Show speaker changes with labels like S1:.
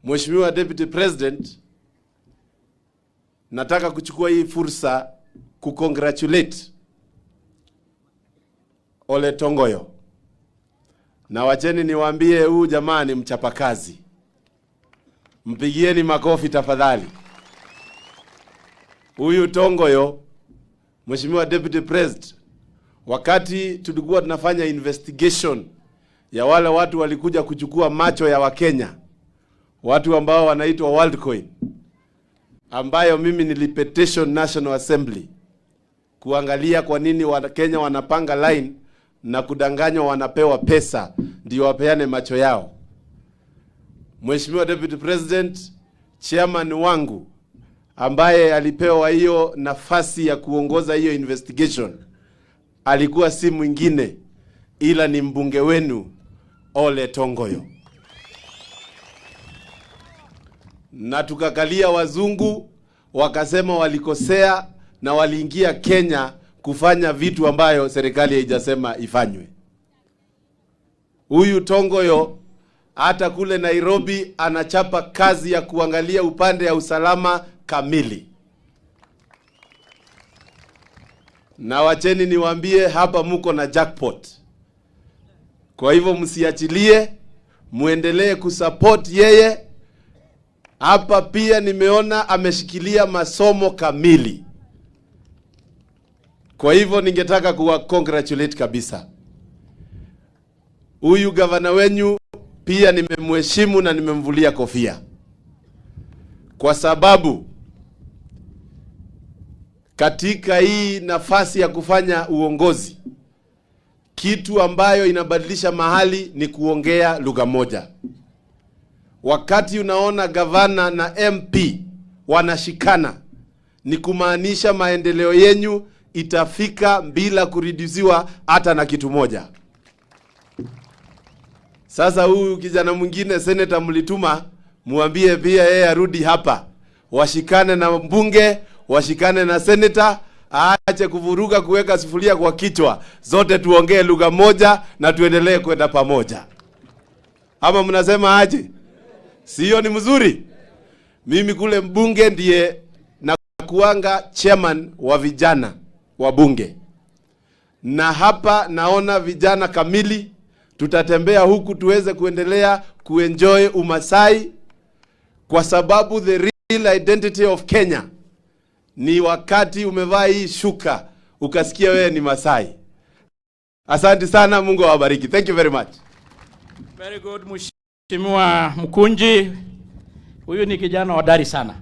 S1: Mheshimiwa Deputy President, nataka kuchukua hii fursa kucongratulate Ole Tongoyo, na wacheni niwaambie huyu jamaa ni mchapakazi. Mpigieni makofi tafadhali. Huyu Tongoyo, Mheshimiwa Deputy President, wakati tulikuwa tunafanya investigation ya wale watu walikuja kuchukua macho ya Wakenya, watu ambao wanaitwa Worldcoin, ambayo mimi nilipetition National Assembly kuangalia kwa nini Wakenya wanapanga line na kudanganywa wanapewa pesa ndio wapeane macho yao. Mheshimiwa Deputy President, chairman wangu ambaye alipewa hiyo nafasi ya kuongoza hiyo investigation alikuwa si mwingine ila ni mbunge wenu Ole Tongoyo, na tukakalia wazungu wakasema walikosea na waliingia Kenya kufanya vitu ambayo serikali haijasema ifanywe. Huyu Tongoyo hata kule Nairobi anachapa kazi ya kuangalia upande ya usalama kamili. Na wacheni niwaambie hapa muko na jackpot. Kwa hivyo msiachilie, muendelee kusupport yeye. Hapa pia nimeona ameshikilia masomo kamili. Kwa hivyo ningetaka kuwa congratulate kabisa. Huyu gavana wenyu pia nimemheshimu na nimemvulia kofia, kwa sababu katika hii nafasi ya kufanya uongozi, kitu ambayo inabadilisha mahali ni kuongea lugha moja. Wakati unaona gavana na MP wanashikana, ni kumaanisha maendeleo yenyu itafika bila kuriduziwa hata na kitu moja. Sasa huyu kijana mwingine seneta mlituma, muambie pia yeye arudi hapa, washikane na mbunge, washikane na seneta, aache kuvuruga, kuweka sufuria kwa kichwa. Zote tuongee lugha moja na tuendelee kwenda pamoja. Ama mnasema aje? Sio ni mzuri? Mimi kule mbunge ndiye nakuanga chairman wa vijana wa bunge, na hapa naona vijana kamili. Tutatembea huku tuweze kuendelea kuenjoy Umasai, kwa sababu the real identity of Kenya ni wakati umevaa hii shuka ukasikia wewe ni Masai. Asante sana, Mungu awabariki. Thank you very much.
S2: Very good, Mheshimiwa Mkunji. Huyu ni kijana hodari sana.